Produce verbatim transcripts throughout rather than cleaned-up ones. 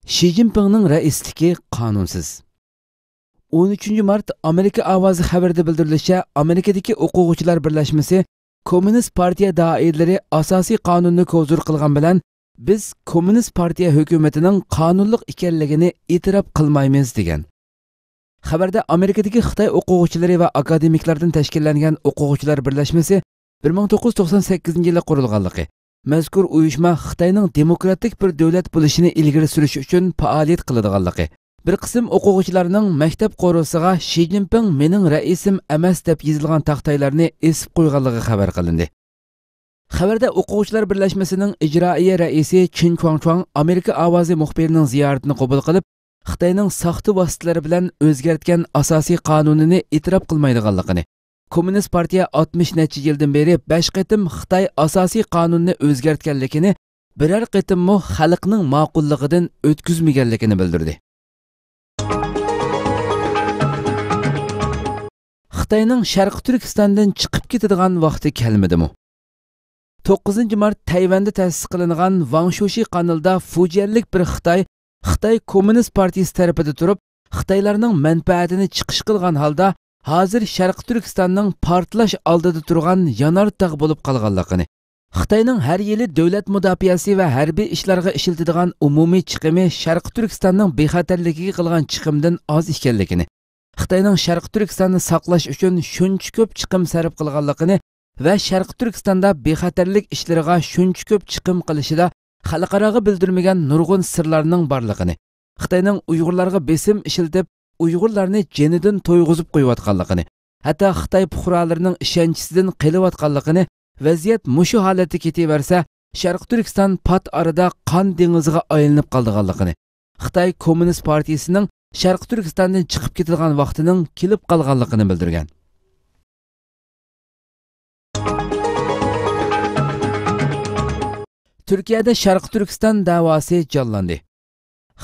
شى جىنپىڭنىڭ رەئىسلىكى قانۇنسىز. ئون ئۈچىنچى مارت ئامېرىكا ئاۋازى خەۋىرىدە بىلدۈرۈلۈشىچە، ئامېرىكىدىكى ئوقۇغۇچىلار بىرلەشمىسى كوممۇنىست پارتىيە دائىرىلىرى ئاساسىي قانۇننى كوزۇر قىلغان بىلەن، بىز كوممۇنىست پارتىيە ھۆكۈمىتىنىڭ قانۇنلۇق ئىكەنلىكىنى ئېتىراپ قىلمايمىز، دېگەن. خەۋەردە ئامېرىكىدىكى خىتاي ئوقۇغۇچىلىرى ۋە ئاكادېمىكلاردىن تەشكىللەنگەن ئوقۇغۇچىلار بىرلەشمىسى بىر مىڭ توققۇز يۈز توقسان سەككىزىنچى يىلى قۇرۇلغانلىقى، مەزكۇر ئۇيۇشما خىتاينىڭ دېموكراتىك بىر دۆلەت بولۇشىنى ئىلگىرى سۈرۈش ئۈچۈن پائالىيەت قىلىدىغانلىقى، بىر قىسىم ئوقۇغۇچىلارنىڭ مەكتەپ قورۇسىغا شى جىنپىڭ مېنىڭ رەئىسىم ئەمەس دەپ يېزىلغان تاختايلارنى ئېسىپ قويغانلىقى خەۋەر قىلىندى. خەۋەردە ئوقۇغۇچىلار بىرلەشمىسىنىڭ ئىجرائىيە رەئىسى چېن چۇاڭچۇاڭ ئامېرىكا ئاۋازى مۇخبىرىنىڭ زىيارىتىنى قوبۇل قىلىپ، خىتاينىڭ ساختا ۋاسىتىلەر بىلەن ئۆزگەرتكەن ئاساسىي قانۇنىنى ئېتىراپ قىلمايدىغانلىقىنى، كوممۇنىست پارتىيە ئاتمىش نەچچە يىلدىن بېرى بەش قېتىم خىتاي ئاساسىي قانۇنىنى ئۆزگەرتكەنلىكىنى، بىرەر قېتىممۇ خەلقنىڭ ماقۇللۇقىدىن ئۆتكۈزمىگەنلىكىنى بىلدۈردى. خىتاينىڭ شەرقىي تۈركىستاندىن چىقىپ كېتىدىغان ۋاقتى كەلمىدىمۇ؟ توققۇزىنچى مارت تەيۋەندە تەسىس قىلىنغان ۋاڭ شۇشى قانىلىدا فۇجيەنلىك بىر خىتاي، خىتاي كوممۇنىست پارتىيىسى تەرىپىدە تۇرۇپ، خىتايلارنىڭ مەنپەئەتىنى چىقىش قىلغان ھالدا، ھازىر شەرقىي تۈركىستاننىڭ پارتلاش ئالدىدا تۇرغان يانار تاغ بولۇپ قالغانلىقىنى، خىتاينىڭ ھەر يىلى دۆلەت مۇداپىئەسى ۋە ھەربىي ئىشلارغا ئىشلىتىدىغان ئومۇمىي چىقىمى شەرقىي تۈركىستاننىڭ بىخەتەرلىكىگە قىلغان چىقىمدىن ئاز ئىكەنلىكىنى، خىتاينىڭ شەرقىي تۈركىستاننى ساقلاش ئۈچۈن شۇنچە كۆپ چىقىم سەرپ قىلغانلىقىنى ۋە شەرقىي تۈركىستاندا بىخەتەرلىك ئىشلىرىغا شۇنچە كۆپ چىقىم قىلىشىدا خەلقئاراغا بىلدۈرمىگەن نۇرغۇن سىرلارنىڭ بارلىقىنى، خىتاينىڭ ئۇيغۇرلارغا بېسىم ئىشلىتىپ، ئۇيغۇرلارنى جېنىدىن تويغۇزۇپ قويۇۋاتقانلىقىنى، ھەتتا خىتاي پۇقرالىرىنىڭ ئىشەنچىسىدىن قېلىۋاتقانلىقىنى، ۋەزىيەت مۇشۇ ھالەتتە كېتىۋەرسە، شەرقىي تۈركىستان پات ئارىدا قان دېڭىزىغا ئايلىنىپ قالىدىغانلىقىنى، خىتاي كوممۇنىست پارتىيىسىنىڭ شەرقىي تۈركىستاندىن چىقىپ كېتىدىغان ۋاقتىنىڭ كېلىپ قالغانلىقىنى بىلدۈرگەن. تۈركىيەدە شەرقىي تۈركىستان دەۋاسى جانلاندى.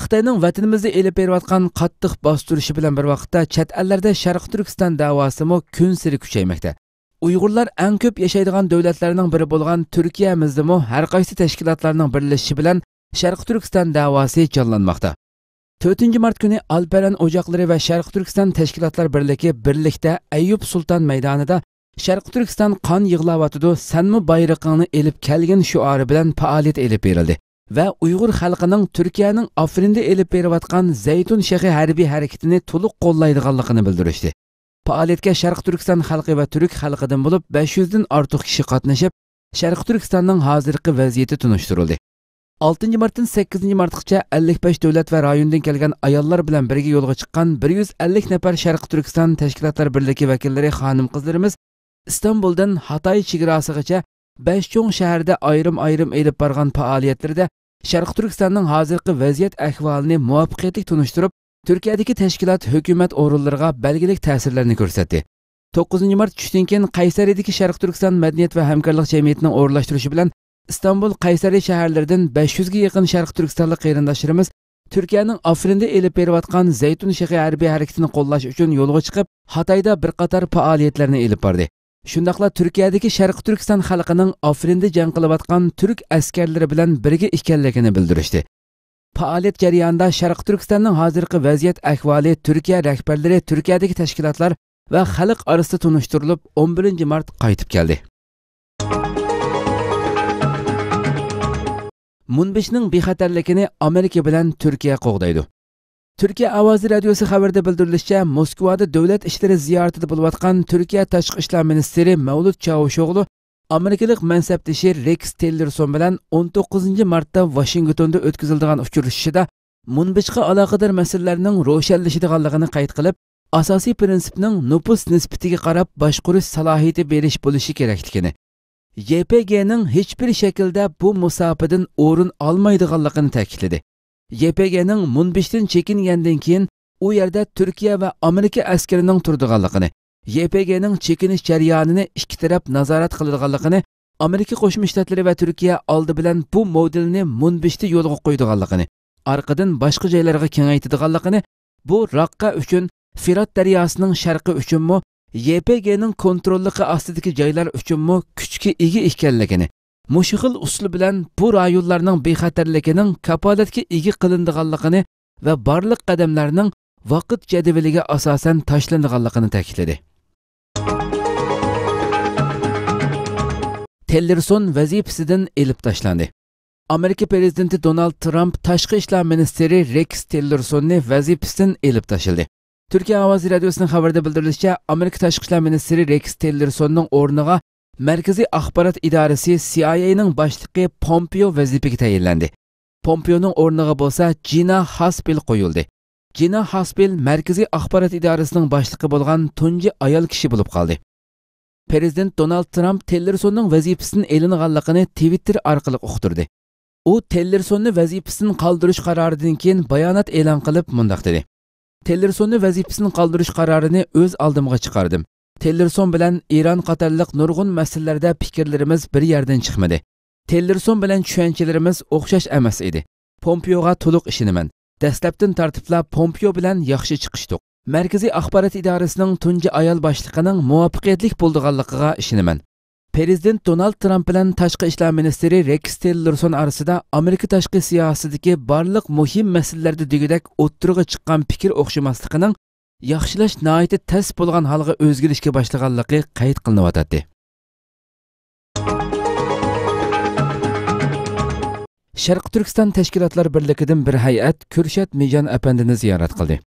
خىتاينىڭ ۋەتىنىمىزدە ئېلىپ بېرىۋاتقان قاتتىق باستۇرۇشى بىلەن بىر ۋاقىتتا، چەت ئەللەردە شەرقىي تۈركىستان دەۋاسىمۇ كۈنسېرى كۈچەيمەكتە. ئۇيغۇرلار ئەڭ كۆپ ياشايدىغان دۆلەتلەرنىڭ بىرى بولغان تۈركىيەمىزدىمۇ ھەر قايسى تەشكىلاتلارنىڭ بىرلىشىشى بىلەن شەرقىي تۈركىستان دەۋاسى جانلانماقتا. تۆتىنچى مارت كۈنى ئالپەرەن ئوجاقلىرى ۋە شەرقىي تۈركىستان تەشكىلاتلار بىرلىكى بىرلىكتە ئەييۇپ سۇلتان مەيدانىدا «شەرقىي تۈركىستان قان يىغلاۋاتىدۇ، سەنمۇ بايرىقىڭنى ئېلىپ كەلگىن» شوئارى بىلەن پائالىيەت ئېلىپ بېرىلدى ۋە ئۇيغۇر خەلقىنىڭ تۈركىيەنىڭ ئافرىندا ئېلىپ بېرىۋاتقان زەيتۇن شېخى ھەربىي ھەرىكىتىنى تولۇق قوللايدىغانلىقىنى بىلدۈرۈشتى. پائالىيەتكە شەرقىي تۈركىستان خەلقى ۋە تۈرك خەلقىدىن بولۇپ بەش يۈزدىن ئارتۇق كىشى قاتنىشىپ، شەرقىي تۈركىستاننىڭ ھازىرقى ۋەزىيىتى تونۇشتۇرۇلدى. ئالتىنچى مارتتىن سەككىزىنچى مارتقىچە ئەللىك بەش دۆلەت ۋە رايوندىن كەلگەن ئاياللار بىلەن بىرگە يولغا چىققان بىر يۈز ئەللىك نەپەر شەرقىي تۈركىستان تەشكىلاتلار بىرلىكى ۋەكىللىرى خانىم-قىزلىرىمىز ئىستانبۇلدىن ھاتاي چېگراسىغىچە بەش چوڭ شەھەردە ئايرىم-ئايرىم ئېلىپ بارغان پائالىيەتلىرىدە شەرقىي تۈركىستاننىڭ ھازىرقى ۋەزىيەت ئەھۋالىنى مۇۋەپپەقىيەتلىك تونۇشتۇرۇپ، تۈركىيەدىكى تەشكىلات، ھۆكۈمەت ئورۇنلىرىغا بەلگىلىك تەسىرلەرنى كۆرسەتتى. توققۇزىنچى مارت چۈشتىن كېيىن قەيسەرىدىكى شەرقىي تۈركىستان مەدەنىيەت ۋە ھەمكارلىق جەمئىيىتىنىڭ ئورۇنلاشتۇرۇشى بىلەن ئىستانبۇل، قەيسەرى شەھەرلىرىدىن بەش يۈزگە يېقىن شەرقىي تۈركىستانلىق قېرىنداشلىرىمىز تۈركىيەنىڭ ئافرىندا ئېلىپ بېرىۋاتقان زەيتۇن شېخى ھەربىي ھەرىكىتىنى قوللاش ئۈچۈن يولغا چىقىپ، ھاتايدا بىر قاتار پائالىيەتلەرنى ئېلىپ باردى. شۇنداقلا تۈركىيەدىكى شەرقىي تۈركىستان خەلقىنىڭ ئافرىندا جەڭ قىلىۋاتقان تۈرك ئەسكەرلىرى بىلەن بىرگە ئىكەنلىكىنى بىلدۈرۈشتى. پائالىيەت جەريانىدا شەرقىي تۈركىستاننىڭ ھازىرقى ۋەزىيەت ئەھۋالى، تۈركىيە رەھبەرلىرى، تۈركىيەدىكى تەشكىلاتلار ۋە خەلق ئارىسىدا تونۇشتۇرۇلۇپ، ئون بىرىنچى مارت قايتىپ كەلدى. مۇنبىشنىڭ بىخەتەرلىكىنى ئامېرىكا بىلەن تۈركىيە قوغدايدۇ. تۈركىيە ئاۋازى رادىيوسى خەۋىرىدە بىلدۈرۈلۈشىچە، موسكۋادا دۆلەت ئىشلىرى زىيارىتىدە بولۇۋاتقان تۈركىيە تاشقى ئىشلار مىنىستىرى مەۋلۇت چاۋۇشئوغلۇ ئامېرىكىلىق مەنسەپدىشى رېكس تىللېرسون بىلەن ئون توققۇزىنچى مارتتا ۋاشىنگتوندا ئۆتكۈزۈلىدىغان ئۇچرىشىشىدا مۇنبىشقا ئالاقىدار مەسىلىلەرنىڭ روشەنلىشىدىغانلىقىنى قەيت قىلىپ، ئاساسىي پىرىنسىپنىڭ نوپۇس نىسبىتىگە قاراپ باشقۇرۇش سالاھىيىتى بېرىش بولۇشى كېرەكلىكىنى، يەي پى گېنىڭ ھېچبىر شەكىلدە بۇ مۇساپىدىن ئورۇن ئالمايدىغانلىقىنى تەكىتلىدى. يەي پى گېنىڭ مۇنبىشتىن چېكىنگەندىن كېيىن، ئۇ يەردە تۈركىيە ۋە ئامېرىكا ئەسكىرىنىڭ تۇرىدىغانلىقىنى، يەي پى گېنىڭ چېكىنىش جەريانىنى ئىككى تەرەپ نازارەت قىلىدىغانلىقىنى ئامېرىكا قوشما شتاتلىرى ۋە تۈركىيە ئالدى بىلەن بۇ مودېلنى مۇنبىشتە يولغا قويىدىغانلىقىنى، ئارقىدىن باشقا جايلارغا كېڭەيتىدىغانلىقىنى، بۇ راققا ئۈچۈن، فىرات دەرياسىنىڭ شەرقى ئۈچۈنمۇ، يەي پى گېنىڭ كونتروللۇقى ئاستىدىكى جايلار ئۈچۈنمۇ كۈچكە ئىگە ئىكەنلىكىنى، مۇشۇ خىل ئۇسۇل بىلەن بۇ رايونلارنىڭ بىخەتەرلىكىنىڭ كاپالەتكە ئىگە قىلىنىدىغانلىقىنى ۋە بارلىق قەدەملەرنىڭ ۋاقىت جەدۋىلىگە ئاساسەن تاشلىنىدىغانلىقىنى تەكىتلىدى. تىللېرسون ۋەزىپىسىدىن ئېلىپ تاشلاندى. ئامېرىكا پىرېزىدېنتى دونالد ترامپ تاشقى ئىشلار مىنىستىرى رېكس تىللېرسوننى ۋەزىپىسىدىن ئېلىپ تاشلىدى. تۈركىيە ئاۋازى رادىيوسىنىڭ خەۋىرىدە بىلدۈرۈلۈشىچە، ئامېرىكا تاشقى ئىشلار مىنىستىرى رېكس تىللېرسوننىڭ ئورنىغا مەركىزىي ئاخبارات ئىدارىسى سىئايئېينىڭ باشلىقى پومپېيو ۋەزىپىگە تەيىنلەندى. پومپېيونىڭ ئورنىغا بولسا جىنا خاسبىل قويۇلدى. جىنا خاسبىل مەركىزىي ئاخبارات ئىدارىسىنىڭ باشلىقى بولغان تۇنجى ئايال كىشى بولۇپ قالدى. پىرېزىدېنت دونالد ترامپ تىللېرسوننىڭ ۋەزىپىسىدىن ئېلىنغانلىقىنى تىۋىتتېر ئارقىلىق ئۇقتۇردى. ئۇ تىللېرسوننى ۋەزىپىسىدىن قالدۇرۇش قارارىدىن كېيىن بايانات ئېلان قىلىپ مۇنداق دېدى: تىللېرسوننى ۋەزىپىسىدىن قالدۇرۇش قارارىنى ئۆز ئالدىمغا چىقاردىم. تىللېرسون بىلەن ئىران قاتارلىق نۇرغۇن مەسىلىلەردە پىكىرلىرىمىز بىر يەردىن چىقمىدى. تىللېرسون بىلەن چۈشەنچىلىرىمىز ئوخشاش ئەمەس ئىدى. پومپېيوغا تولۇق ئىشىنىمەن. دەسلەپتىن تارتىپلا پومپېيو بىلەن ياخشى چىقىشتۇق. مەركىزىي ئاخبارات ئىدارىسىنىڭ تۇنجى ئايال باشلىقىنىڭ مۇۋەپپەقىيەتلىك بولىدىغانلىقىغا ئىشىنىمەن. پىرېزىدېنت دونالد ترامپ بىلەن تاشقى ئىشلار مىنىستىرى رېكس تىللېرسون ئارىسىدا ئامېرىكا تاشقى سىياسىتىدىكى بارلىق مۇھىم مەسىلىلەردە دېگۈدەك ئوتتۇرىغا چىققان پىكىر ئوخشىماسلىقىنىڭ ياخشىلاش ناھايىتى تەس بولغان ھالغا ئۆزگىرىشكە باشلىغانلىقى قەيت قىلىنىۋاتاتتى. شەرقىي تۈركىستان تەشكىلاتلار بىرلىكىدىن بىر ھەيئەت كۈرشات مىجان ئەپەندىنى زىيارەت قىلدى.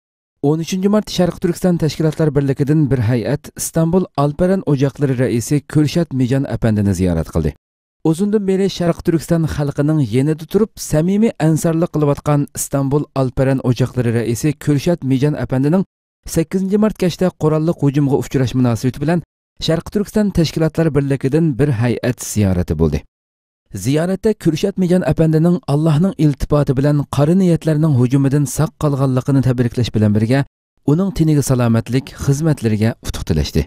ئون ئۈچىنچى مارت شەرقىي تۈركىستان تەشكىلاتلار بىرلىكىدىن بىر ھەيئەت ئىستانبۇل ئالپەرەن ئوجاقلىرى رەئىسى كۈرشات مىجان ئەپەندىنى زىيارەت قىلدى. ئۇزۇندىن بېرى شەرقىي تۈركىستان خەلقىنىڭ يېنىدا تۇرۇپ، سەمىمىي ئەنسارلىق قىلىۋاتقان ئىستانبۇل ئالپەرەن ئوجاقلىرى رەئىسى كۈرشات مىجان ئەپەندىنىڭ سەككىزىنچى مارت كەچتە قوراللىق ھۇجۇمغا ئۇچراش مۇناسىۋىتى بىلەن شەرقىي تۈركىستان تەشكىلاتلار بىرلىكىدىن بىر ھەيئەت زىيارىتى بولدى. زىيارەتتە كۈرشات مىجان ئەپەندىنىڭ ئاللاھنىڭ ئىلتىپاتى بىلەن قارا نىيەتلەرنىڭ ھۇجۇمىدىن ساق قالغانلىقىنى تەبرىكلەش بىلەن بىرگە، ئۇنىڭ تېنىگە سالامەتلىك، خىزمەتلىرىگە ئۇتۇق تىلەشتى.